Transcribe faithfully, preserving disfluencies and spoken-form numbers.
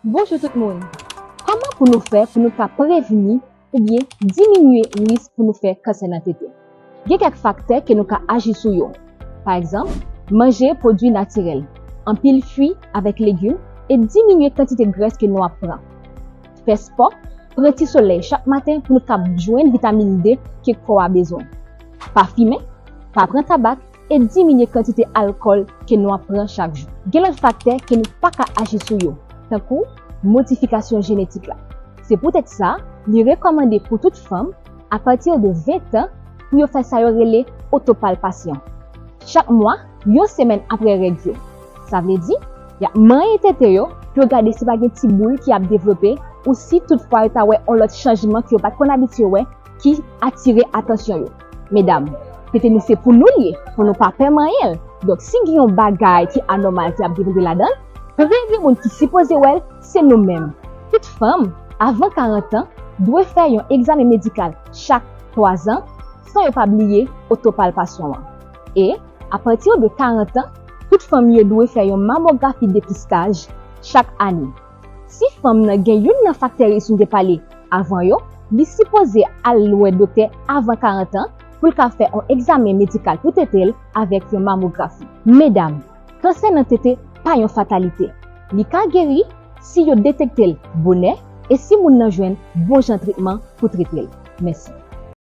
Bonjou tout moun! Kòman pou nou fè pou nou ka prevni oubyen diminye risk pou nou fè kansè nan tete? Gen kèk faktè ke nou ka aji sou yo. Pa egzanp, manje pwodui natirèl, anpil fwi avèk legim, e diminye kantite grès ke nou ap pran. Fè spò, pran ti solèy chak maten pou nou kab jwenn vitamin D ke kò a bezwen. Pa fimen, pa pran tabak, e diminye kantite alkòl ke nou ap pran chak jou. Gen lòt faktè ke nou pa ka aji sou yo, tankou modifikasyon jenetik la. Se poutèt sa, li rekòmande pou tout fanm apati de ven tan pou yo fè sa yo rele otopalpasyon. Chak mwa, yon semèn apre règ yo. Sa vle di, y ap manyen tete yo pou yo gade si pa gen ti boul ki ap devlope ou si toutfwa yo ta wè yon lòt chanjman ke yo pa t konn abitye wè ki atire atansyon yo. Medam, tete nou se pou nou l ye, pou nou pa pè manyen l. Donk, si gen yon bagay ki anòmal ki ap devlope ladan l, premye moun ki sipoze wè l, se nou menm. Tout fanm, avan karant an, dwe fè yon egzamen medikal chak twa zan, san yo pa bliye otopalpasyon an. E, apati de karant an, tout fanm yo dwe fè yon mamografi depistaj chak ane. Si fanm nan gen youn nan faktè risk nou te pale avan yo, li sipoze al wè doktè avan karant an pou l ka fè yon egzamen medikal pou tete l avèk yon mamografi. Medam, kansè nan tete pa yon fatalite. Li ka geri si yo detekte l bonè e si moun nan jwenn bon jan tretman pou trete l. Mèsi.